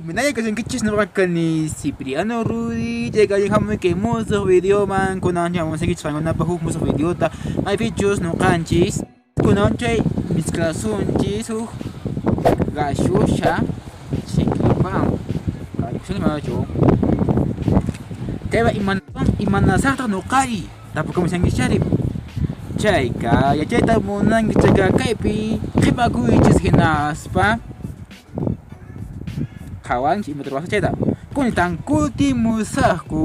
Imaynalla kashankichis noqa kani Cipriano Rudy chayqa allin hamuy kay musuq videoman kunan chayamusaykichis qankunapaq huk musuq videota maypichus noqanchis kunan chay mezclasunchis huk gashusha chiquipan manachu kayqa imanasaqtaq noqari tapukamushankichari chayqa yachayta munanki chayqa kaypi qhipakuychis hinaspa qhawanchis imata ruwasqa chayta kunitan kutimusaqku.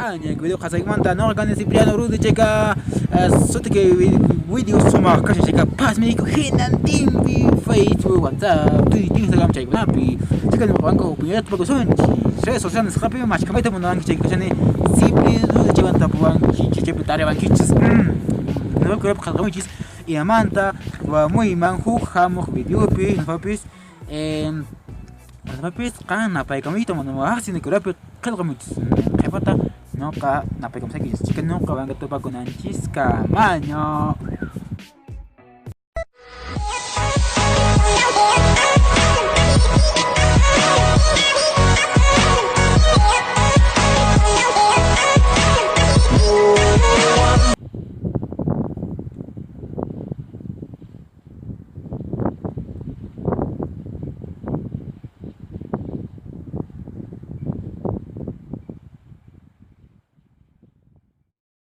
Aña video qasaymanta noqa kani Cipriano Rudy chayka suti kay video sumaq kashan chayka pasmiyku hinantinpi Facebook, WhatsApp, Twitter, Instagram chaykunapi chayka noqawanku opinionta tupakusunchis redes sociales nisqapi mashkamayta munanki chayka kashani Cipri Rudy chaywan tapuwankichis chaypi tariwankichis noqapi qelqamunchis imamanta ruwamuyman huk hamuq videopi nisqapis Nisqapis qan napaykamuyta munawaqsi nikurapi qelqamunchis qhepata noqa napaykamusaykichis chayka noqa wanka tupakunanchiskamaña.